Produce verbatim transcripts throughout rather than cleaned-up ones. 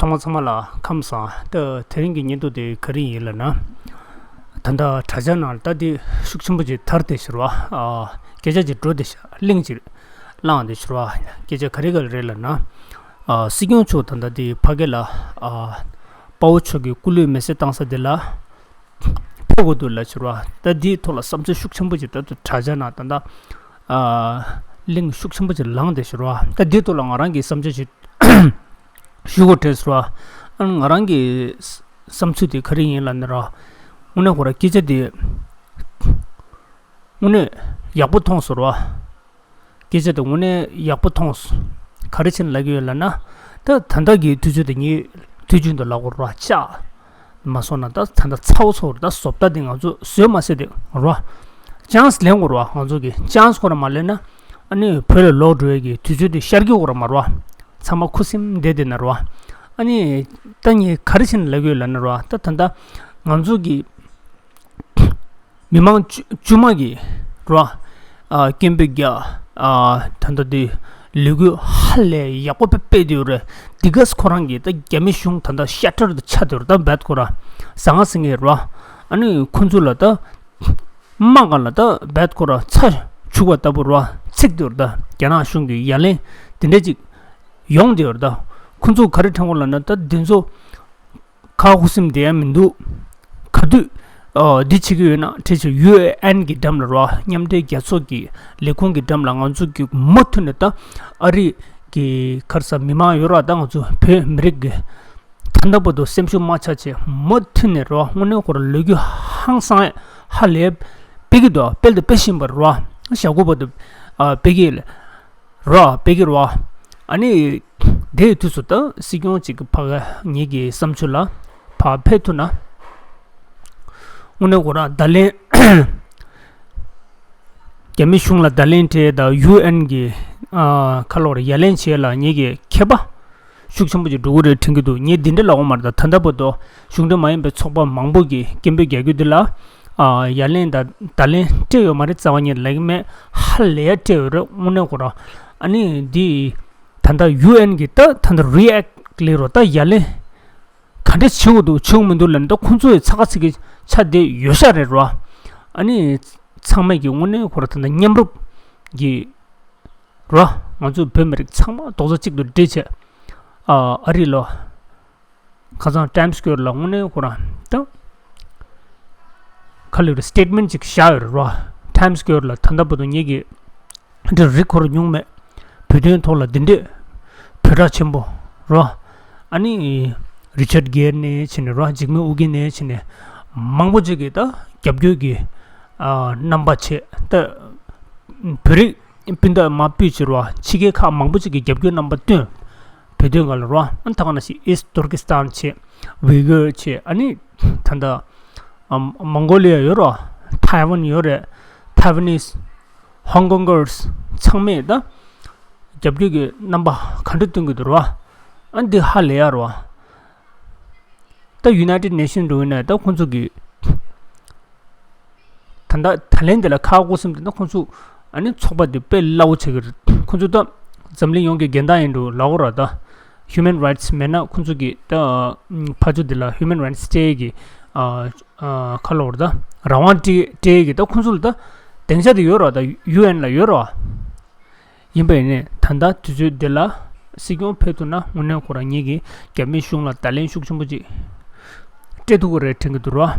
ཚང་མ་ཚང་མ་ལ་ཁམས་བཟང་། ད་དེ་རིང་གི་བརྙན་ཐུང་དེ་ག་རེ་ཡིན་ལབ་ན། ད་ལྟ་དྲ་རྒྱ་ནང་ད་དེ་ཤུགས་ཆེན་པོ་ཅིག་དར་ཏེ་ཤར་བ། ཨ། སྐད་ཆ་ཅིག་འགྲོ་ཏེ་ཤར། གླེང་ཅིག་བསླངས་ཏེ་ཤར་བ། སྐད་ཆ་ག་རེ་ག་རེ་རེད་ལབ་ན། ཨ། སྲིད་སྐྱོང་མཆོག་ད་ལྟ་དེ་ཕ་གི་ལ། ཨ། དཔའ་བོ་མཆོག་གི་སྐུ་ལུས་མེ་སྲེག་བཏང་ས་དེ་ལ་ཕེབས་དགོས་འདུག་ལབ་ཤར་བ། ད་དེའི་ཐོག་ལ་བསམ་ཚུལ་ཤུགས་ཆེན་པོ་ཅིག་ད་ལྟ་དྲ་རྒྱ་ནང་ད་ལྟ། ཨ། གླེང་ཤུགས་ཆེན་པོ་ཅིག་ལངས་ཏེ་ཤར་བ། ད་དེའི་ཐོག་ལ་ང་རང་གི་བསམ་ཚུལ་ཅིག་ཞུ་དགོས་དྲན་ཤར་བ། ཨ་ནི་ང་རང་གི་བསམ་ཚུལ་དེ་ག་རེ་ཡིན་ལབ་ན་ར། དངོས་གནས་ཁོ་ར་སྐད་ཆ་དེ་དངོས་གནས་ཡག་པོ་མཐོང་ཤར་བ། སྐད་ཆ་དེ་དངོས་གནས་ཡག་པོ་མཐོང་། ག་རེ་བྱས་ནས་ལབ་ཀྱི་ཡོད་ལབ་ན། ད་ད་ལྟ་གི་དུས་ཚོད་དེ་ངས་དུས་རྒྱུན་དུ་ལབ་དགོས་ར་ཆགས། མ་སོང་ན་ད་ད་ལྟ་ཚ་བོ་ཚ་བོ་རེད། ད་བཟོ་ལྟ་དེ་ང་ཚོ་བཟོས་མ་ཟེར་དེ་ར། ཅན་སི་ལེན་དགོས་ར། ང་ཚོ་གི་ཅན་སི་ཁོ་ར་མ་ལེན་ན། ཨ་ནི་བོད་ལ་ལོག་འགྲོ་ཡས་ཀྱི་དུས་ཚོད་དེ་ཤར་གྱི་ཡོད་ར་མ་ར། ཚང་མ་ཁུ་སིམ་བསྡད་བསྡད་ན་ར། ཨ་ནི་ད་ངས་ག་རེ་བྱས་ནས་ལབ་ཀྱི་ཡོད་ལབ་ན་ར། ད་ད་ལྟ་ང་ཚོ་གི་མི་མང་དཀྱུས་དཀྱུས་མ་གི་ར། ཨ། སྐད་འབོད་རྒྱག་ཨ། ད་ལྟ་དེ་ལས་འགུལ་ཧ་ལས་ཡག་པོ་དཔེ་སྤེལ་དེ་ཡོད་རེད། དེ་ག་སི་ཁོ་རང་གིས་ད་རྒྱ་མི་གཞུང་ད་ལྟ་ཤ་ཊར་དུ་ཆ་དེ་ཡོད་རེད། ད་བད་ཁོ་ར་ཟང་ངེ་ཟིང་ངེ་ར། ཨ་ནི་ཁོ་ཚོ་ལ་ད་དམག་སྒར་ལ་ད་བད་ཁོ་ར་ཚ་བྱུག་པ་ལྟ་བུ་ར་ཚིག་དེ་ཡོད་རེད། ད་རྒྱ་ནག་གཞུང་གི་ཡ་ལན་དེ་འདྲ་ཅིག་ཡོང་དེ་ཡོད་རེད། ད་ཁོ་ཚོ་ག་རེ་དྲན་གོ་ལབ་ན། ད་དེ་ཚོ་ཁ་ཁུ་སིམ་བསྡད་ཡ་མི་འདུག། ག་དུས་ཨ་འདི་བྱེད་ཀྱི་ཡོད་ན་དྲིས་བྱས། ཡུ་ཨེན་གི་འགྲམ་ལ་ར། མཉམ་འབྲེལ་རྒྱལ་ཚོགས་ཀྱི་ལས་ཁུངས་ཀྱི་འགྲམ་ལ་ང་ཚོ་གི་མུ་མཐུད་ནས་ད་ཨ་རི་གི་ག་རེ་ཟེར་མི་མང་ཡོད་ར། ད་ང་ཚོ་བོད་མི་རིགས་ཀྱི་ད་ལྟ་བར་དུ་སེམས་ཤུགས་མ་ཆག་བྱས་མུ་མཐུད་ནས་ར། དངོས་གནས་ཁོ་ར་ལོ་རྒྱུས་ཧང་སང་ཧ་ལས་སྤེལ་གྱི་འདུག། སྤེལ་དང་སྤེལ་བཞིན་པ་ར། ཞག་དགུ་བར་དུ་ཨ་སྤེལ་གྱི་ར། སྤེལ་གྱི་ར། ཨ་ནི་དེའི་དུས་སུ་ད་སྲིད་སྐྱོང་གཅིག་གི་ཕ་གི་ངེད་ཀྱི་བསམ་ཚུལ་ལ་ཕར་ཕེབས་ཐུབ་ན། དངོས་གནས་ཁོ་ར་བརྡ་ལན། རྒྱ་མི་གཞུང་ལ་བརྡ་ལན་སྤྲད་དང་། ཡུ་ཨེན་གི་ཨ་ཁ་ལོ་ར་ཡ་ལན་བྱེད་ལ་ངེད་ཀྱི་ཁྱད་པར་ཤུགས་ཆེན་པོ་ཅིག་འགྲོ་གི་རེད་དྲན་གྱི་འདུག། ངས་འདི་འདྲ་ལབ་ཡོད་མ་རེད། ད་ད་ལྟ་བར་དུ་གཞུང་འབྲེལ་མ་ཡིན་པའི་ཚོགས་པ་མང་པོ་གིས་སྐད་འབོད་རྒྱག་རྒྱུ་འདི་ལ། ཨ་ཡ་ལན་དང་བརྡ་ལན་སྤྲད་ཡོད་མ་རེད། རྩ་བ་ཉིད་ལབ་ཀྱི་མེད། ཧ་ལས་ཡ་སྤྲད་ཡོད་རེད། དངོས་གནས་ཁོ་ར་ཨ་ནི་འདི་ད་ལྟ་ཡུ་ཨེན་གི་ད་ད་ལྟ་རི་ཨེག་ལས་རོ། ད་ཡ་ལན་ག་འདྲ་བྱེད་དགོས་འདུག་བྱེད་དགོས་མི་འདུག་ལབ་ན། ད་ཁོང་ཚོ་ཡི་ཚ་ཁ་ཚིག་གི་ཆ་དེ་ཡོད་ཤག་རེད་རོ། ཨ་ནི་ཚང་མས་ཀྱི་དངོས་གནས་ཁོ་ར་ད་ལྟ་མཉམ་རུབ་གི་རོ། ང་ཚོ་བོད་མི་རིགས་ཚང་མ་རྡོག་རྩ་གཅིག་ཏུ་སྒྲིལ་བྱས། ཨ་ཨ་རི་ལོ། ཁ་སང་ཊའིམ་སི་སྐོར་ལ་དངོས་གནས་ཁོ་རང་ད་ག་ལེར་སི་ཊེཊ་མེན་ཊི་ཅིག་བཞག་ཡོད་རེད་རོ། ཊའིམ་སི་སྐོར་ལ་ད་ལྟ་བར་དུ་ངེད་ཀྱིས་འདི་རིག་ཁོ་ར་མྱོང་མེད། བོད་དོན་ཐོག་ལ་འདི་འདྲས་བོད་གྲགས་ཆེན་པོ་རོ། ཨ་ནི་རི་ཅར་གྷེར་ནས་བྱས་ནས་རོ། འཇིགས་མེད་ཨོ་རྒྱན་ནས་བྱས་ནས་མང་པོ་ཅིག་གིས་ད་རྒྱབ་སྐྱོར་གྱི་ཨ་རྣམ་པ་བྱས། ད་བོད་རིགས་སྤུན་ཟླ་མ་སྤུས་ཀྱི་རོ། ཕྱི་རྒྱལ་ཁག་མང་པོ་ཅིག་གིས་རྒྱབ་སྐྱོར་རྣམ་པ་བཏོན། བོད་དོན་སྒང་ལ་རོ། ཨ་ནི་ད་ག་ནང་བཞིན་ཨིསྟ་ཏུར་ཀི་སི་ཐན་བྱས། ཝི་གར་བྱས། ཨ་ནི་ད་ལྟ་ཨ་མོང་གོ་ལི་ཡ་ཡོད་རོ། ཐའེ་ཝན་ཡོད་རེད། ཐའེ་ཝ་ནིས། ཧོང་ཀོང་གར་སི། ཚང་མས་ད་རྒྱབ་སྐྱོར་གྱི་རྣམ་པ་ག་འདྲ་སྟོན་གྱི་འདུག་རོ། ཨ་ནི་འདི་ཧ་ལས་ཡ་རོ། ད་ཡུ་ནའི་ཊེཌ་ནེ་ཤན་འགྲོ་ཡིན་ན་ད་ཁོང་ཚོ་གི་ད་ལྟ་ད་ལན་འདི་ལ་ཁ་སྒོ་སེམས་དེ་ད་ཁོང་ཚོ་ཨ་ནི་ཚོགས་པ་འདི་དཔེ་སླ་བོ་བྱེད་ཀྱི་རེད། ཁོང་ཚོ་ད་འཛམ་གླིང་ཡོངས་ཀྱི་རྒན་བདག་ཡིན་འགྲོ་ལབ་ཀྱི་རེད། ད་ཧིའུ་མན་རའིཊ་སི་མེད་ན་ཁོང་ཚོ་གི་ད་ཕ་ཆུ་འདི་ལ་ཧིའུ་མན་རའིཊ་སི་སྤྲད་ཀྱི་ཨ་ཨ་ཁ་ལོ་རེད། ད་རང་དབང་སྤྲད་སྤྲད་ཀྱི་ད་ཁོང་ཚོ་ལ་ད་སྡིངས་ཆ་དེ་ཡོད་རེད། ད་ཡུ་ཨེན་ལ་ཡོད་རེད། ཡིན་པ་ཡིན་ནའི་ད་ལྟ་དུས་ཚོད་འདི་ལ་སྲིད་སྐྱོང་ཕེབས་ཐུབ་ན་དངོས་གནས་ཁོ་རང་ཉིད་ཀྱིས་རྒྱ་མིའི་གཞུང་ལ་བརྡ་ལན་ཤུགས་ཆེན་པོ་ཅིག་སྤྲད་ཐུབ་ཀྱི་རེད་དྲན་གྱི་འདུག་ར།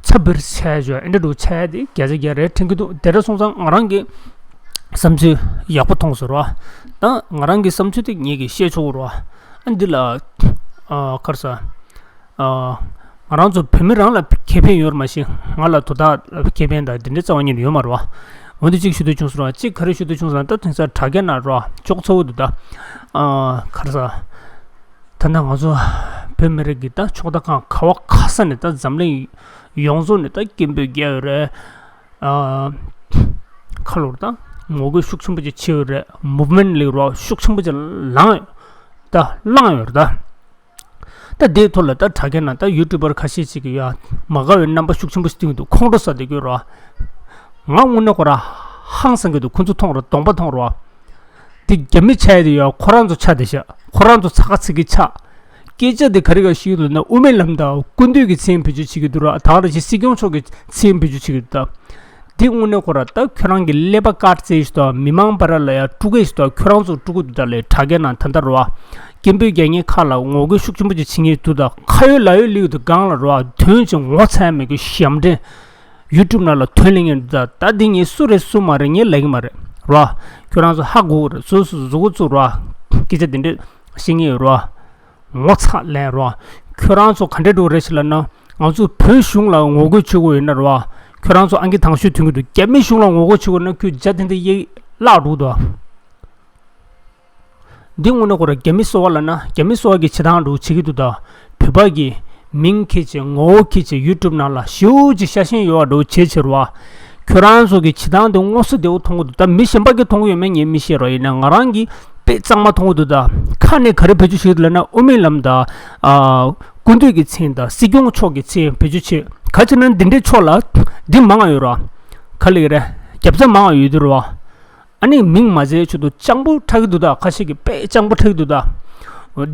ཚ་འབིར་ཆེ་ཞོ་ཨེ་འདྲ་འདུག་ཆེ་དེ་བརྒྱ་ཆ་བརྒྱ་རེད་དྲན་གྱི་འདུག། དེ་འདྲ་སོང་ཙང་ང་རང་གི་བསམ་ཚུལ་ཡག་པོ་མཐོང་སོང་ར། ད་ང་རང་གི་བསམ་ཚུལ་དེ་ངེད་ཀྱིས་བཤད་ཆོག་གི་ར། ཨ་འདི་ལ་ཨ་ག་རེ་ཟེར། ཨ་ང་རང་ཚོ་བོད་མི་རང་ལ་ཁེ་ཕན་ཡོད་རེད་མ་གཞི་ང་ལ་དོ་བདག་ཁེ་ཕན་དང་དེ་འདྲའི་རྩ་བ་ཉིད་ནས་ཡོད་མ་རེད་བ། འོན་ཏེ་གཅིག་ཞུ་འདོད་བྱུང་སོང་ར། གཅིག་ག་རེ་ཞུ་འདོད་བྱུང་སོང་ན། ད་དེང་སང་དྲ་རྒྱ་ནང་ར་ཅོག་ཚ་བོ་འདུག་ད། ཨ་ག་རེ་ཟེར། ད་ལྟ་ང་ཚོ་བོད་མི་རིགས་ཀྱི་ད་ཕྱོགས་མཐའ་ཁག་ག་བ་ག་ས་ནས་ད་འཛམ་གླིང་ཡོངས་རྫོགས་ནས་ད་སྐད་འབོད་རྒྱག་ཡོད་རེད། ཨ་ཁ་ལོར་ད་ངོ་རྒོལ་ཤུགས་ཆེན་པོ་ཅིག་བྱས་ཡོད་རེད། མུབ་མེན་ཊི་ལབ་རོགས་ཤུགས་ཆེན་པོ་ཅིག་ལངས་ཡོད། ད་ལངས་ཡོད་རེད་ད། ད་དེའི་ཐོག་ལ་ད་དྲ་རྒྱ་ནང་ད་ཡུ་ཊུབ་པར་ཁ་ཤས་ཅིག་གིས་ཡ་མ་དགའ་བའི་རྣམ་པ་ཤུགས་ཆེན་པོ་ཞིག་བསྟན་འདུག། ཁོང་ཁྲོ་ཟ་བསྡད་ཀྱི་ཡོད་རེད། ང་དངོས་གནས་ཁོ་ར་ཧང་སང་གི་འདུག། ཁོ་ཚོ་མཐོང་ར་གདོང་པ་མཐོང་ར། དེ་རྒྱ་མི་ཆགས་དེ་ཡ་ཁོ་རང་ཚོ་ཆགས་བསྡད་ཤག། ཁོ་རང་ཚོ་ཚ་ཁ་ཚིག་གི་ཆགས། སྐད་ཆ་དེ་ག་རེ་ག་ཞིག་ལ་ན་དབུ་མའི་ལམ་དང་སྐུ་མདུན་གྱི་མཚན་བེད་སྤྱོད་བྱེད་ཀྱི་འདུག་ར། ད་ག་རེ་ཞིག་སྲིད་སྐྱོང་མཆོག་གི་མཚན་བེད་སྤྱོད་བྱེད་ཀྱི་འདུག་ད། འདི་དངོས་གནས་ཁོ་ར་ད་ཁྱོད་རང་གི་ཀླད་པ་དཀར་རྩེ་ཞིག་དང་མི་མང་བར་ལ་ཡ་དཀྲུག་གི་ཞིག་དང་ཁྱོད་རང་ཚོ་དཀྲུག་གི་འདུག་ད་ལས་དྲ་རྒྱ་ནང་ད་ལྟ་ར་བ། སྐད་འབོད་རྒྱག་མཁན་ཁག་ལ་ངོ་རྒོལ་ཤུགས་ཆེན་པོ་ཅིག་བྱེད་མཁན་འདུག་ད་ཁ་ཡོད་ལག་ཡོད་སླེབས་འདུག་སྒང་ལ་ར་བ། དོན་ཅིག་ངོ་ཚ་ཡ་མེད་གི་ཞབས་འདྲེན། ཡུ་ཊུབ་ནང་ལ་དོན་ལེན་མཁན་འདུག་ད། ད་འདི་ངས་སུ་རེད་སུ་མ་རེད་ངས་ལབ་ཀྱི་མ་རེད་ར། ཁྱོད་རང་ཚོ་ཧ་གོ་གི་རེད། སོ་སོ་གཟུགས་པོ་བཙུགས་ར། སྐད་ཆ་དེ་འདྲས་བཤད་མཁན་ཡོད་ར། ངོ་ཚ་ལན་རོ། ཁྱོད་རང་ཚོ་ག་འདྲས་འགྲོ་རེད་ཟེར་ལབ་ན། ང་ཚོ་བོད་གཞུང་ལ་ངོ་རྒོལ་བྱེད་དགོས་ཡོད་ན་རོ། ཁྱོད་རང་ཚོ་ཨང་ཀི་དང་ཤོས་ཐོན་གྱི་འདུག་རྒྱ་མི་གཞུང་ལ་ངོ་རྒོལ་བྱེད་དགོས་ན་ཁྱོད་རྒྱ་དེ་འདྲ་གཡས་བརླག་འགྲོ་འདུག་འདི་དངོས་གནས་ཁོ་ར་རྒྱ་མི་སོ་བ་ལབ་ན་རྒྱ་མི་སོ་བ་གི་བྱེད་སྟངས་འགྲོ་བྱེད་ཀྱི་འདུག་ད། བོད་པ་གི་མིང་ཁྱེར་བྱས་ངོ་བོ་ཁྱེར་བྱས་ཡུ་ཊུབ་ནང་ལ་ཞེ་པོ་ཅིག་ཤ་ཞེན་ཡོད་པ་འགྲོ་བྱེད་བྱེད་རོ། ཁྱོད་རང་ཚོ་གི་བྱེད་སྟངས་དེ་དངོས་སུ་བདེ་པོ་མཐོང་གི་འདུག་ད་མི་གཞན་པ་གིས་མཐོང་གི་ཡོད་མེད་ངས་མི་ཤེས་རོ། ཡིན་ན་ང་རང་གིས་དཔེ་གཙང་མ་མཐོང་གི་འདུག་ད་ཁ་ནས་ག་རེ་བེད་སྤྱོད་བྱེད་ཀྱི་འདུག་ལབ་ན་དབུ་མའི་ལམ་དང་། ཨ། སྐུ་མདུན་གྱི་མཚན་དང་སྲིད་སྐྱོང་མཆོག་གི་མཚན་བེད་སྤྱོད་བྱེད། ག་ཅི་ན་འདི་འདྲའི་ཕྱོགས་ལ་འདི་མང་ང་ཡོད་རོ། ག་ལེགས་རེད། རྒྱབ་རྩ་མང་ང་ཡོད་དུ་རོ། ཨ་ནི་མིང་མ་བརྗེད་ཆེད་དུ་སྤྱང་པོ་འཁྲབ་ཀྱི་འདུག་ད་ཁ་ཤས་ཀྱིས་དཔེ་སྤྱང་པོ་འཁྲབ་ཀྱི་འདུག་ད།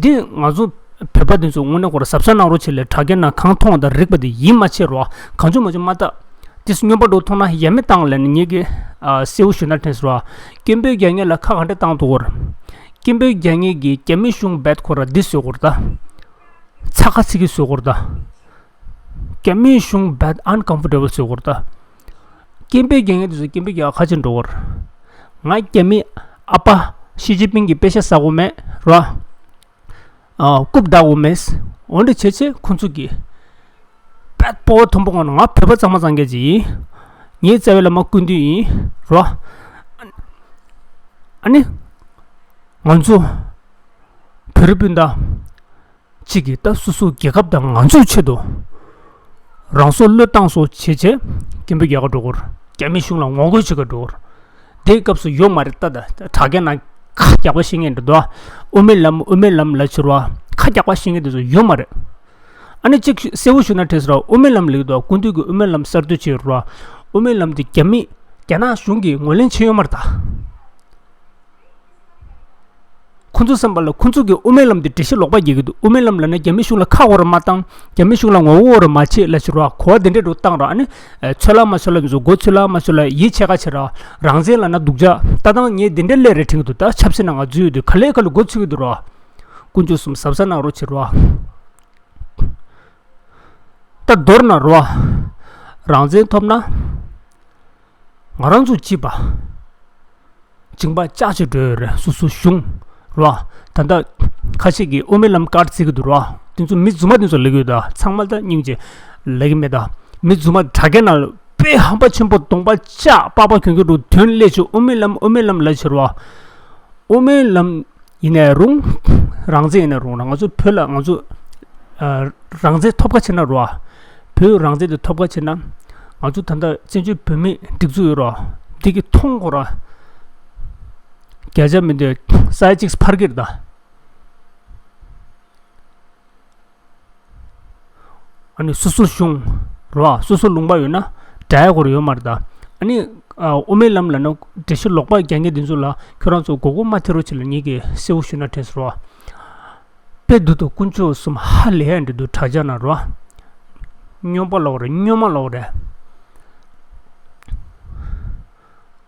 འདི་ང་ཚོ་བོད་པ་འདི་ཚོ་དངོས་གནས་ཁོ་ར་གཟབ་གཟབ་གནང་རོགས་བྱེད་ལས། དྲ་རྒྱ་ནང་གང་མཐོང་བ་དང་རིག་པ་དེ་ཡིད་མ་ཆེས་རོ། གང་བྱུང་མ་བྱུང་མ་བལྟ། དེ་སྔོན་པ་འགྲོ་མཐོང་ན་ཡ་མེད་བཏང་ལས་ནི་ངེད་ཀྱི་ཨ་གསལ་བོ་ཞུ་ན་དྲན་སོང་ར། སྐད་འབོད་རྒྱག་མཁན་ལ་ཁ་ག་འདྲ་བཏང་འདུག་གོ། སྐད་འབོད་རྒྱག་མཁན་གྱིས་རྒྱ་མི་གཞུང་རྦད་ཁོ་ར་འདི་བཟོས་གོ་ར་ད། ཚ་ཁ་ཚིག་གི་བཟོས་གོ་ར་ད། རྒྱ་མི་གཞུང་རྦད་ཨན་ཀམ་ཕོར་ཊེ་བལ་བཟོས་གོ་ར་ད། སྐད་འབོད་རྒྱག་མཁན་དེ་ཚོ་སྐད་འབོད་རྒྱག་ཁ་ཕྱིར་འགྲོ་གོ་ར། ང་རྒྱ་མི་ཨ་ཕ་ཞི་ཅིན་ཕིང་གི་པེ་ཤ་ཟ་གོ་མེད་ར། ཨ། རྐུབ་བདའ་འོ་མེད། འོ་འདྲ་བྱས་བྱས་ཁོ་ཚོ་གིས་དཔེ་སྤོབས་པ་མཐོན་པོ་ངང་ནས་ང་བོད་པ་གཙང་མ་གཙང་རྐྱང་ཅིག་ཡིན། ངའི་རྩ་བའི་བླ་མ་སྐུ་མདུན་ཡིན་རོ། ཨ་ནི་ང་ཚོ་བོད་རིགས་སྤུན་ཟླ་གཅིག་གིས་ད་སོ་སོའི་རྒྱལ་ཁབ་དང་ང་ཚོའི་ཆེད་དུ་རང་སྲོག་བློས་བཏང་སོགས་བྱས་བྱས་སྐད་འབོད་རྒྱག་ག་འགྲོ་གོ་ར། རྒྱ་མི་གཞུང་ལ་ངོ་རྒོལ་བྱེད་ག་འགྲོ་གོ་ར། དེའི་སྐབས་སུ་ཡོད་མ་རེད་ད། ད་དྲ་རྒྱ་ནང་ཁ་རྒྱག་པ་ཤེས་མཁན་འདྲ་འདུག་དབུ་མའི་ལམ་དབུ་མའི་ལམ་ལབ་བྱེད་རོགས། ཁ་རྒྱག་པ་ཤེས་མཁན་དེ་ཚོ་ཡོད་མ་རེད། ཨ་ནི་གཅིག་གསལ་བོ་ཞུ་ན་དྲན་སོང་ར། དབུ་མའི་ལམ་ལབ་ཀྱི་འདུག་སྐུ་མདུན་གྱིས་དབུ་མའི་ལམ་གསར་གཏོད་བྱས་རོགས། དབུ་མའི་ལམ་དེ་རྒྱ་མི་རྒྱ་ནག་གཞུང་གིས་ངོས་ལེན་བྱས་ཡོད་མ་རེད་ད། ཁོ་ཚོ་བསམ་པ་ལ་ཁོ་ཚོ་གིས་དབུ་མའི་ལམ་དེ་འགྲེལ་བཤད་ལོག་པ་རྒྱག་གི་འདུག་དབུ་མའི་ལམ་ལབ་ན་རྒྱ་མི་གཞུང་ལ་ཁ་དགོས་ར་མ་བཏང་། རྒྱ་མི་གཞུང་ལ་ངོ་རྒོལ་ར་མ་བྱེད་ལབ་བྱེད་རོགས། གོ་བ་དེ་འདྲས་འགྲོ་བཏང་ར། ཨ་ནི་ཚོད་ལ་མ་ཚོད་ལ་འདི་ཚོ་མགོ་ཚོད་ལ་མ་ཚོད་ལ་ཡིད་ཆེས་ཁ་བྱེད་ར། རང་བཙན་ལབ་ན་སྡུག་ཅག་ལྟ་སྟངས་ངས་དེ་འདྲས་སླེབས་རེད་དྲན་གྱི་འདུག་ད་ཆབ་སྲིད་ནང་ང་འཛུལ་ཡོད་དུས་ག་ལེ་ག་ལེ་མགོ་ཚོད་ཀྱི་འདུག་ར། དཀོན་མཆོག་གསུམ་གཟབ་གཟབ་གནང་རོགས་བྱེད་རོགས། ད་མདོར་ན་རོ། རང་བཙན་ཐོབ་ན། ང་རང་ཚོ་སྐྱིད་པ། འཇིགས་པ་ལྕགས་ཀྱི་འགྲོ་ཡོད་རེད། སོ་སོ་གཞུང་རོ། ད་ལྟ་ཁ་ཤས་ཀྱིས་དབུ་མའི་ལམ་དཀར་བརྩི་གི་འདུག་རོ། དེ་ཚོ་མི་རྫུན་མ་དེ་ཚོ་ལབ་ཀྱི་ཡོད་ད། ཚང་མ་ད་སྙིང་རྗེ་ལབ་ཀྱི་མེད་ད། མི་རྫུན་མ་དྲ་རྒྱ་ནང་ལ་དཔེ་ཧམ་པ་ཆེན་པོ་གདོང་པ་ལྕགས་པགས་པ་གྱོན་གྱོན་འགྲོ་དོན་སླེབས་བྱུང་དབུ་མའི་ལམ་དབུ་མའི་ལམ་ལབ་བྱེད་རོ། དབུ་མའི་ལམ་ཡིན་ནའི་རུང་། རང་བཙན་ཡིན་ནའི་རུང་ར། ང་ཚོ་བོད་ལ་ང་ཚོ་ཨ་རང་བཙན་ཐོབ་ཁ་ཕྱིན་ན་རོ། བོད་རང་བཙན་དེ་ཐོབ་ཁ་ཕྱིན་ན། ང་ཚོ་ད་ལྟ་བཙན་བྱོལ་བོད་མིའི་སྒྲིག་འཛུགས་ཡོད་རོ། འདི་གི་མཐོང་གོ་ར། བརྒྱ་ཆ་མི་འདོད་ས་ཡ་གཅིག་འཕར་གྱི་རེད་ད། ཨ་ནི་སོ་སོ་གཞུང་རོ། སོ་སོ་ལུང་པ་ཡོད་ན་དགྲ་ཡ་སྐོར་ཡོད་མ་རེད་ད། ཨ་ནི་ཨ་དབུ་མའི་ལམ་ལབ་ན་འགྲེལ་བཤད་ལོག་པ་རྒྱག་མཁན་དེ་ཚོ་ལ་ཁྱོད་རང་ཚོ་མགོ་སྐོར་མ་ཐེབས་རོགས་བྱེད་ལ་ངེད་ཀྱིས་གསལ་བོ་ཞུ་ན་དྲན་སོང་རོ། དཔེ་སྡུག་ཏུ་དཀོན་མཆོག་གསུམ་ཧ་ལས་ཡ་འདྲ་འདུག་དྲ་རྒྱ་ནང་རོ། སྨྱོན་པ་ལོག་རེད། སྨྱོན་མ་ལོག་རེད།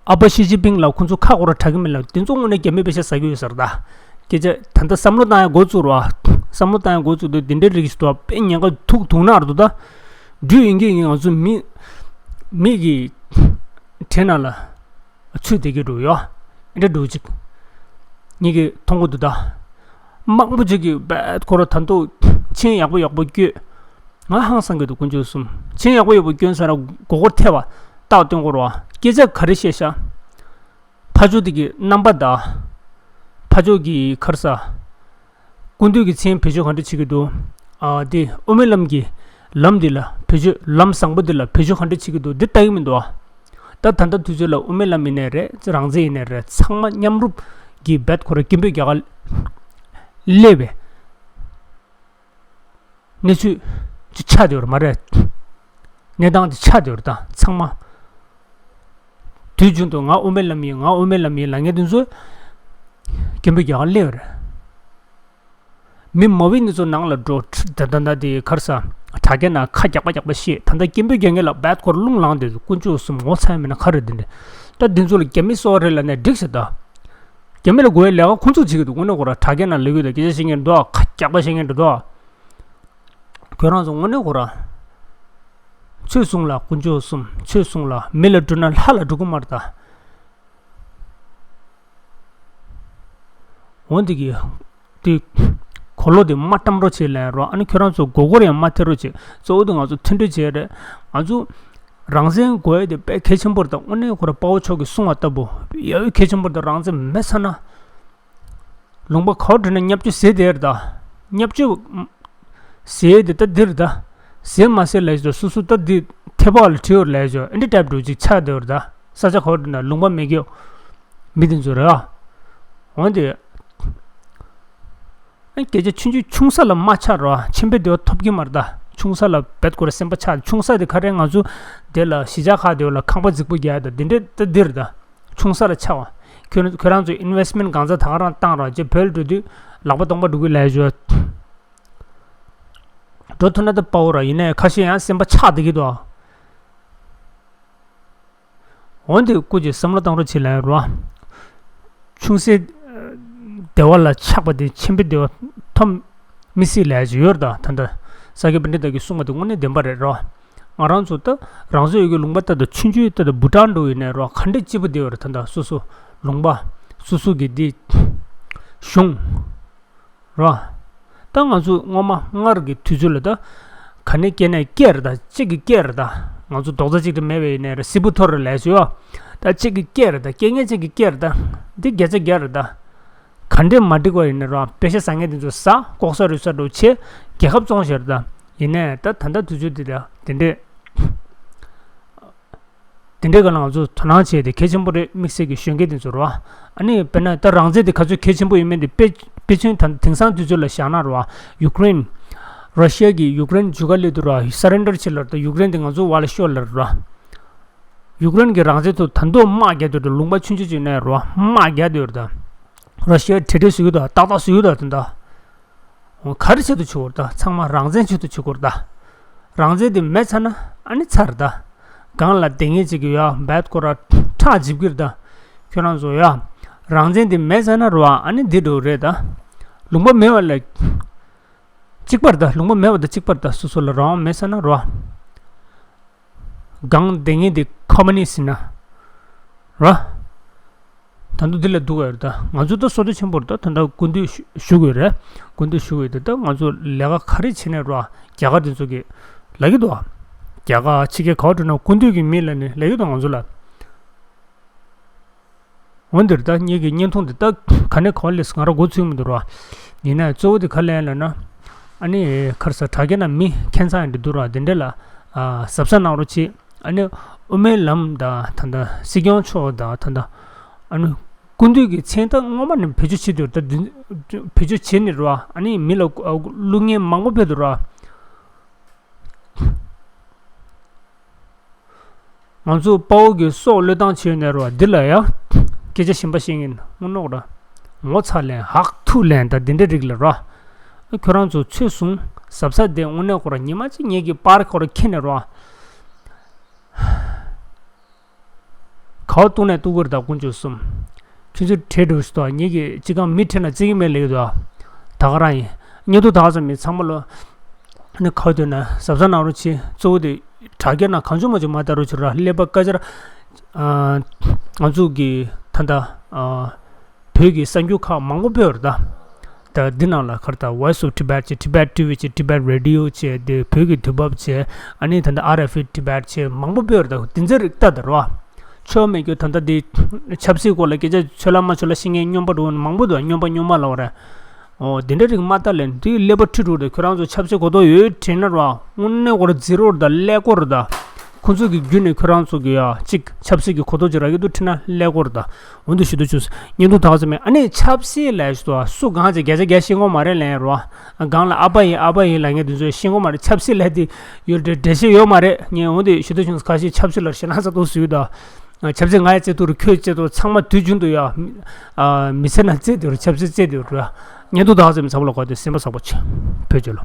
ཨ་ཕ་ཞི་ཅིན་ཕིང་ལ་ཁོ་ཚོ་ཁ་སྐོར་ར་གྲག་གི་མེད་ལ། དེ་ཚོ་དངོས་གནས་རྒྱ་མི་པེ་ཤ་ཟ་གི་ཡོད་ས་རེད་ད། སྐད་ཆ་ད་ལྟ་བསམ་བློ་བཏང་ཡ་འགོ་བཙུགས་རོགས། བསམ་བློ་བཏང་ཡ་འགོ་བཙུགས་དུས་དེ་འདྲའི་རིགས་ཤིག་འདུག་དཔེ་ཉེན་ཁ་ཐུག་ཐུག་ན་ར་འདུག་ད། འགྲུལ་ཡིན་གྱི་ཡིན། ང་ཚོ་མི་མི་གི་དྲན་ན་ལ་ཚུད་བསྡད་ཀྱི་འགྲོ་ཡོད། འདྲ་འགྲོ་ཅིག་ངེད་ཀྱི་མཐོང་གི་འདུག་ད། མང་པོ་ཅིག་གིས་བད་ཁོ་ར་ད་དུང་མཆན་ཡག་པོ་ཡག་པོ་བཀོད། ང་ཧང་སང་གི་འདུག་དཀོན་མཆོག་གསུམ། མཆན་ཡག་པོ་ཡག་པོ་བཀོད་ས་ར་མགོ་སྐོར་ཐེབས་པ་རྟགས་སྟོན་དགོས་ར། སྐད་ཆ་ག་རེ་བཤད་ཤག་ཕར་ཕྱོགས་དེ་གི་རྣམ་པ་དང་། ཕར་ཕྱོགས་ཀྱི་ཁར་ས། སྐུ་མདུན་གྱི་མཚན་བེད་སྤྱོད་ག་འདྲ་བྱེད་ཀྱི་འདུག་ཨ་དེ་དབུ་མའི་ལམ་གྱི་ལམ་འདི་ལ་བེད་སྤྱོད་ལམ་བཟང་པོ་འདི་ལ་བེད་སྤྱོད་ག་འདྲ་བྱེད་ཀྱི་འདུག་འདི་ལྟ་གི་མི་འདུག་ཨ། ད་ད་ལྟ་དུས་ཚོད་ལ་དབུ་མའི་ལམ་ཡིན་ནའི་རེད། རང་བཙན་ཡིན་ནའི་རེད། ཚང་མ་མཉམ་རུབ་ཀྱིས་བད་ཁོ་ར་སྐད་འབོད་རྒྱག་ག་སླེབས་པས། གནས་ཚུལ་ཅིག་ཆགས་བསྡད་ཡོད་རེད་མ་རེད། གནས་སྟངས་དེ་ཆགས་བསྡད་ཡོད་རེད་ད་ཚང་མ། དུས་རྒྱུན་དུ་ང་དབུ་མའི་ལམ་ཡིན། ང་དབུ་མའི་ལམ་ཡིན་ལབ་མཁན་དེ་ཚོས་སྐད་འབོད་རྒྱག་ག་སླེབས་ཡོད་རེད། མི་མ་བི་ནི་ཚོ་ནང་ལ་འགྲོ། ད་ད་ད་དེ་གར་ས་དྲ་རྒྱ་ན་ཁ་རྒྱག་པ་རྒྱག་པ་ཤེས། ད་ད་སྐད་འབོད་རྒྱག་མཁན་ལ་རྦད་སྐོར་རླུང་ལངས་དེ་དཀོན་མཆོག་གསུམ་ངོ་ཚ་ཡ་མེད་ན་ག་རེ་དེ་འདྲ། ད་དེ་ཚོ་ལ་རྒྱ་མི་སོགས་རེད་ལབ་ནས་འགྲིག་ཟེར་ད། རྒྱ་མི་ལ་དགོས་ཡ་ལས་ཀ་ཁོང་ཚོ་བྱེད་ཀྱི་འདུག་དངོས་གནས་ཁོ་ར་དྲ་རྒྱ་ན་ལབ་ཡོད་ད། སྐད་ཆ་བཤད་མཁན་འདུག་ཁ་རྒྱག་པ་བཤད་མཁན་འདུག་ཁྱོད་རང་ཚོ་དངོས་གནས་ཁོ་ར་ཆོས་གསུང་ལ་དཀོན་མཆོག་གསུམ། ཆོས་གསུང་ལ་མི་ལ་སྤྲུལ་ན་ལྷ་ལ་འགྲོ་གི་མ་རེད་ད། འོན་ཏེ་གི་དེ་གོ་ལོ་དེ་མ་བཀྲམ་རོགས་བྱེད་ལབ་རོགས། ཨ་ནི་ཁྱོད་རང་ཚོ་མགོ་སྐོར་ཡང་མ་ཐེབས་རོགས་བྱེད། གཙོ་བོ་དེ་ང་ཚོ་མཐུན་སྒྲིལ་བྱེད་རེད། ང་ཚོ་རང་བཙན་དགོས་ཡ་དེ་དཔེ་གལ་ཆེན་པོ་རེད་ད། དངོས་གནས་ཁོ་ར་དཔའ་བོ་མཆོག་གིས་གསུང་བ་ལྟ་བུ་ཡ་གལ་ཆེན་པོ་རེད་ད། རང་བཙན་མེད་ཚར་ན། ལུང་པ་ག་བ་འགྲོ་ན་བརྙས་བཅོས་ཟེར་དེ་རེད་ད། བརྙས་བཅོས་ཟེར་དེ་ད་འདི་རེད་ད། ཟེར་མ་ཟེར་ལབ་ཡ་སོ་སོ་ད་འདི་ཐེ་བག་ལ་བྲིས་ཡོད་རེད་ལབ་ཡ་སོ། ཨེ་འདྲ་ཊའིབ་འགྲོ་ཅིག་ཆགས་བསྡད་ཡོད་རེད་ད། ས་ཆ་ག་བ་འགྲོ་ན་ལུང་པ་མེད་རྒྱུ་མི་དེ་ཚོ་རེད་ཨ། འོན་ཏེ་སྐད་ཆ་ཆུང་ཆུང་ཆུང་ས་ལ་མ་ཆགས་རོགས། ཆེན་པོའི་བདེ་བ་ཐོབ་ཀྱི་མ་རེད་ད། ཆུང་ས་ལ་རྦད་ཁོ་ར་སེམས་པ་ཆགས། ཆུང་ས་དེ་ག་རེ་ང་ཚོ་དེ་ལ་གཞིས་ཆགས་ཁག་དེ་ལ་ཁང་པ་རྫིག་པོ་རྒྱག་ཡ་ད་འདི་འདྲ་ད་འདི་རེད་ད། ཆུང་ས་ལ་ཆགས་པ། ཁྱོད་ཁྱོད་རང་ཚོས་ཨིན་ཝེ་སི་མེན་ཊི་གང་ཚ་ད་ག་རང་བཏང་རོགས། རྗེས་བོད་ལ་འགྲོ་དུས་ལག་པ་སྟོང་པ་འགྲོ་གི་ལབ་ཞོར་འགྲོ་ཐུབ་ན་ད་དཔའ་བོ་ར། ཡིན་ནའི་ཁ་ཤས་ཡང་སེམས་པ་ཆགས་བསྡད་ཀྱི་འདུག་འོན་ཏེ་སྐུ་མཁྱེན་བསམ་བློ་བཏང་རོགས་བྱེད་ལབ་རོགས། ཆུང་སའི་བདེ་བ་ལ་ཆགས་པ་དེ་ཆེན་པོའི་བདེ་བ་ཐོབ་མི་སྲིད་ལབ་ཅིག་ཡོད་རེད་ད། ད་ལྟ་ས་སྐྱ་པཎྜི་ཏ་གིས་གསུངས་པ་དེ་དངོས་གནས་བདེན་པ་རེད་རོ། ང་རང་ཚོ་ད་རང་བཟོ་ཡོད་ཀྱི་ལུང་པ་ལྟར་དུ་ཆུང་ཆུང་ལྟར་དུ་བུ་ཊན་འགྲོ་ཡིན་ནའི་རོ། ག་འདྲས་སྐྱིད་པོ་བསྡད་ཡོད་རེད། ད་ལྟ་སོ་སོ་ལུང་པ་སོ་སོ་གི་འདི་གཞུང་རོ། ད་ང་ཚོ་སྔོན་མ་སྔར་གྱི་དུས་ཚོད་ལ་ད་ག་ནས་སྐྱེས་ནས་སྐྱེས་རེད་ད། གཅིག་གིས་སྐྱེས་རེད་ད། ང་ཚོ་རྡོག་རྩ་གཅིག་ཏུ་མེད་པ་ཡིན་ནའི་རེད། སིལ་བུ་ཐོར་རེད་ལབ་ཞུ་ཡོ། ད་གཅིག་གིས་སྐྱེས་རེད་ད། སྐྱེ་མཁན་གཅིག་གིས་སྐྱེས་རེད་ད། འདི་བརྒྱ་ཆ་བརྒྱ་རེད་ད། ག་འདྲས་མ་འགྲིག་པ་ཡིན་ནའི་རོ། པེ་ཤ་ཟ་མཁན་དེ་ཚོ་ཟ། ལྐོག་ཟ་རུལ་སུངས་འདྲ་བོ་བྱེད། རྒྱལ་ཁབ་བཙོང་བཞག་རེད་ད། ཡིན་ནའི་ད་ད་ལྟ་དུས་ཚོད་འདི་ལ་དེ་འདྲས། དེ་འདྲའི་སྒང་ལ་ང་ཚོ་དོ་སྣང་བྱས་ཏེ་གལ་ཆེན་པོ་རེད། དམིགས་བསལ་གྱི་གཞོན་སྐྱེས་དེ་ཚོ་རེད་བ། ཨ་ནི་དཔེར་ན་ད་རང་བཙན་དེ་ག་ཚོད་གལ་ཆེན་པོ་ཡིན་མིན་དེ་དཔེ་དཔེ་མཚོན་ད་དེང་སང་དུས་ཚོད་ལ་བཞག་ན་རེད་བ། ཡུ་ཀེ་རེན། ར་ཤི་ཡ་གིས་ཡུ་ཀེ་རེན་མཇུག་ག་སླེབས་དུས་རེད་བ། སེ་རེན་ཌར་བྱེད་ལབ་རེད་ད། ཡུ་ཀེ་རེན་དེ་ང་ཚོ་བར་ལ་ཤོར་ལབ་རེད་བ། ཡུ་ཀེ་རེན་གྱི་རང་བཙན་ཐོག་ད་དུང་དམག་རྒྱག་དུས་རེད། ལུང་པ་ཆུང་ཆུང་ཅིག་ནས་རེད་བ། དམག་རྒྱག་དུས་རེད་ད། ར་ཤི་ཡ་གྲ་སྒྲིག་བཟོ་གི་འདུག་ཏག་ཏག་བཟོ་གི་འདུག་ད་ལྟ། འོ་ག་རེ་ཆེད་དུ་བྱེད་དགོས་རེད་ད། ཚང་མ་རང་བཙན་ཆེད་དུ་བྱེད་དགོས་རེད་ད། རང་བཙན་དེ་མེད་ཚར་ན་ཨ་ནི་ཚར་རེད་ད། སྒང་ལ་སྡོད་མཁན་ཅིག་གིས་ཡ་རྦད་ཁོ་ར་ཁྲག་འཇིབ་ཀྱི་རེད་ད། ཁྱོད་རང་ཚོ་ཡ་རང་བཙན་དེ་མེད་ཚར་ན་རེད་བ། ཨ་ནི་འདི་འདྲ་རེད་ད། ལུང་པ་མེད་པ་ལ་གཅིག་པ་རེད་ད། ལུང་པ་མེད་པ་དང་གཅིག་པ་རེད་ད། སོ་སོ་ལ་རང་དབང་མེད་ཚར་ན་རེད་བ། སྒང་སྡོད་མཁན་དེ་ཁོ་མ་ནི་ཟེར་ན་ར། ད་དུང་འདི་ལ་འདུག་ཡོད་རེད་ད། ང་ཚོ་ད་བསོད་བདེ་ཆེན་པོ་རེད་ད། ད་ལྟ་སྐུ་མདུན་ཞུ་ཞུ་དགོས་རེད། སྐུ་མདུན་ཞུ་དགོས་རེད་ད། ང་ཚོ་ལས་ཀ་ག་རེ་བྱེད་ནས་ར་རྒྱ་གར་དེ་ཚོ་གི་ལབ་ཀྱི་འདུག་རྒྱ་གར་ཕྱི་རྒྱལ་ག་བ་འགྲོ་ན་སྐུ་མདུན་གྱི་མིང་ལབ་ནས་ལབ་ཀྱི་འདུག་ང་ཚོ་ལ། འོན་ཏེ་ད་ངེད་ཀྱི་བརྙན་ཐུང་འདི་ད་ག་ནས་ག་བ་སླེབས་ང་རང་མགོ་ཚོད་མི་འདུག་ར། ཡིན་ནའི་གཙོ་བོ་དེ་ག་ལ་ཡིན་ལབ་ན། ཨ་ནི་ཁར་ས་དྲ་རྒྱ་ན་མི་ཁྱད་མཚར་ཡང་འདི་འདུག་ར། དེ་འདྲ་ལ་ཨ་གཟབ་གཟབ་གནང་རོགས་བྱེད། ཨ་ནི་དབུ་མའི་ལམ་དང་ད་ལྟ་སྲིད་སྐྱོང་མཆོག་དང་ད་ལྟ་ཨ་ནི་སྐུ་མདུན་གྱི་མཚན་རྟགས་སྔོན་མ་ནས་བེད་སྤྱོད་བྱེད་དུས་ད་འདི་བེད་སྤྱོད་བྱེད་ནི་ར། ཨ་ནི་མི་ལ་བླུག་མཁན་མང་པོ་ཕེབས་འདུག་ར། ང་ཚོ་དཔའ་བོ་གི་སྲོག་བློས་བཏང་བྱས་ནས་རོ། འདི་ལ་ཡང་སྐད་ཆ་གཞན་པ་བཤད་ངེས་དངོས་གནས་ར། ངོ་ཚ་ལན་ཧག་ཐུག་ལན་དང་འདི་འདྲ་རིགས་ལ་རོ། ཁྱོད་རང་ཚོ་ཆོས་གསུང་ཟབ་ས་དེ་དངོས་གནས་ཁོ་ར་ཉི་མ་གཅིག་ངེད་ཀྱི་པར་ཁོ་ར་ཁྱེར་ནས་རོ། ག་བ་གཏུག་ནས་གཏུག་གི་རེད་ད་དཀོན་མཆོག་གསུམ། ཁྱོད་ཚོ་བྲེལ་འགྲོ་ཞིག་ཏོ། ངེད་ཀྱི་སྤྱི་ཁང་མི་ཁྲིད་ན་བརྩི་གི་མེད་ལེགས་དོ། ད་ག་རང་ཡིན། བརྙན་ཐུང་ད་ག་ཙམ་མིན་ཚང་མ་ལོ། ནི་ག་བ་འདོད་ན་གཟབ་གཟབ་གནང་རོགས་བྱེད། གཙོ་བོ་དེ་དྲ་རྒྱ་ན་གང་བྱུང་མ་བྱུང་མ་ལྟ་རོགས་བྱེད་ར། ཀླད་པ་སྐད་ཆ་ར། ང་ཚོ་གི་ད་ལྟ་བོད་ཀྱི་གསར་འགྱུར་ཁག་མང་པོ་སྤེལ་བ་རེད་ད། ད་འདི་ནང་ལ་ཁར་ད་Voice of Tibet་བྱས། Tibet TV་བྱས། Tibet Radio་བྱས། དེ་བོད་ཀྱི་དུས་བབ་བྱས། ཨ་ནི་ད་ལྟ་RFA Tibet་བྱས། མང་པོ་སྤེལ་བ་རེད་ད། དེ་ཚོ་རིགས་ལྟ་ད་རོ། ཆོ་མེད་རྒྱུ་ད་ལྟ་འདི་ཆབ་སྲིད་སྐོར་ལ་སྐད་ཆ་ཆོ་ལ་མ་ཆོ་ལ་བཤད་མཁན་སྨྱོན་པ་འགྲོ་མང་པོ་འདུག་སྨྱོན་པ་སྨྱོན་མ་ལབ་རེད། ཨོ་དེ་འདྲ་རིགས་མ་ལྟ་ལས་འདི་ཀླད་པ་ཁྲི་དྲུག་རེད། ཁྱོད་རང་ཚོ་ཆབ་སྲིད་གོ་རྟོགས་ཡོད་དྲན་ན་རོ། དངོས་གནས་ཁོ་ར་ཛི་རོ་རེད་ད། ཀླད་ཀོར་རེད་ད། ཁོ་ཚོ་གི་བརྒྱུད་ནས་ཁྱོད་རང་ཚོ་གི་ཡ་གཅིག་ཆབ་སྲིད་ཀྱི་གོ་རྟོགས་ཅིག་རག་གི་འདུག་དྲན་ན་ཀླད་ཀོར་རེད་ད། འོ་འདུག་ཞུ་འདུག་ཞུ། བརྙན་ཐུང་ད་ག་ཙམ་མེད། ཨ་ནི་ཆབ་སྲིད་ལབ་ཞུ་དོ། སུ་གང་ཅིག་བརྒྱ་ཆ་བརྒྱ་ཤེས་ཀྱི་མ་རེད་ལབ་རོ། སྒང་ལ་ཨ་ཕ་ཡིན་ཨ་ཕ་ཡིན་ལབ་མཁན་དེ་ཚོས་ཤེས་ཀྱི་མ་རེད། ཆབ་སྲིད་ལབ་དེ་ཡོད་འདྲ་འགྲེལ་བཤད་ཡོད་མ་རེད། ངས་འོ་འདུག་ཞུ་འདུག་ཞུ། ཁ་ཤས་ཆབ་སྲིད་ལ་ཞེད་སྣང་ཚ་ཏོག་ཙམ་ཡོད་ད། ཆབ་སྲིད་ང་ཡི་རྩེ་ཐུག་རུ་ཁྱོད་རྩེ་ཐུག་ཚང་མ་དུས་རྒྱུན་དུ་ཡ། མི་ཚེ་ན་རྩེ་དུ་རུ་ཆབ་སྲིད་རྩེ་དུ་རུ། ཉན་དུ་དག་ཙམ་ཚང་མ་ལ་གོ་དུས་སེམས་པ་བཟང་པོ་བྱོས། བོད་རྒྱལ་ལོ།